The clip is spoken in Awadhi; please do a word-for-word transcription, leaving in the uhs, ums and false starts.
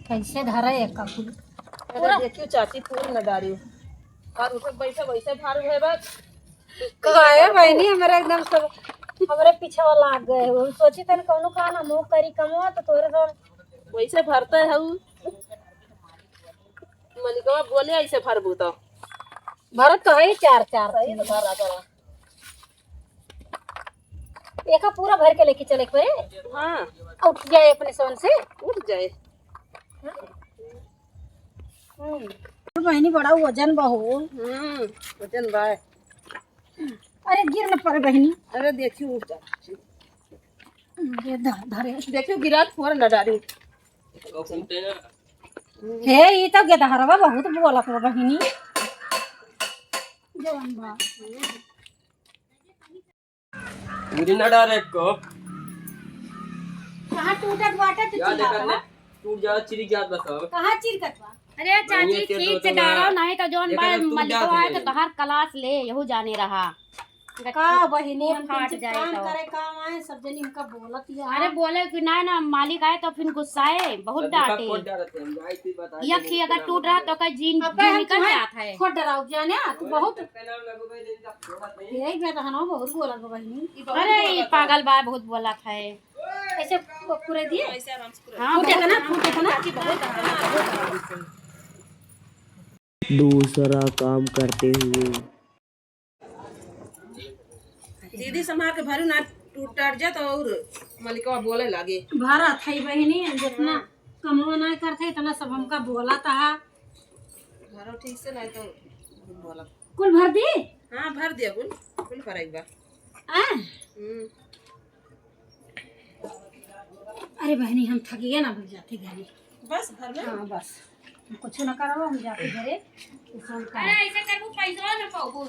कैसे धरे एक का फूल? अरे पूरा देखियो चाची, फूल न डारियो। और उठे बैठे वैसे भार है बस। काहे बहिनी, हमरा एकदम सब हमरे पीछे वाला लाग गए हो। सोची तन कौनो खाना मुँह करी कमवा तो तोरे सब वैसे भरते है उ। मलिकवा बोले ऐसे भरबू तो। भरत तो है ही चार चार। सही तो भर रहा था। एका पूरा भर के लेके चले के पड़े। हाँ। उठ जाए अपने सोन से। उठ जाए। हम्म। बहिनी बड़ा वजन बा हो। हम्म, वजन बा। अरे गिर न पड़े बहिनी। अरे देखियो उठ जा। ये ध-, धरे। देखियो गिरा फोड़ न डारी। हे, ई तो गेदहरवा बहुत बोलत बा बहिनी। जवन बा। पूरी ना डारे को। कहाँ टूटत बाटे तो यार, चिल्लात देखा बा? ले, टूट जा, चिरी जात बा सब। कहाँ चिरकत बा? अरे चाची, ये के ठीक दो से तो डारो, ना। नहीं तो जौन देखा बा ले, टूट मलिकवा जात है तो है। तोहार क्लास ले, यहू जाने रहा। का बहिनी, हम फाट तुमसे जाए काम तो। करे, काम आए, सब जनी हमका बोलत ही अरे है। बोले कि ना, ना, मालिक आए तो फिर गुस्साए, बहुत सब देखा डांटे। कोट डालत है, हम जाए थे बता यख देंगे ही अगर तेरा टूट रहा तो का जीन अब जीन हम निकल तुम्हें जात है। खोट डराओ जाने, तू बहुत यही बेदहनो बहुत बोलत बा बहिनी। अरे, ई पागल बा, बहुत बोलत है। ऐसे पु-, पूरे दिए? हाँ, फूटे बहुत था ना, फूटे था ना। दूसरा काम करते हुए। दीदी, संभाल के भरू ना, टूट टाट जात और मलिकवा बोले लागे। भरत है बहिनी, जितना कमवा ना करते, इतना सब हमका बोलत है। भरो ठीक से, नहीं तो बोलत। कुल भर दी? हाँ, भर दिया कुल, कुल भराई बा। आ? हम्म। अरे बहिनी, हम थकिए ना, बन जाते घरे। बस घर में? हाँ, बस। हम कुछ ना करब, हम जाते घरे। अरे, ऐसे करबू, पैसा ना पाबू।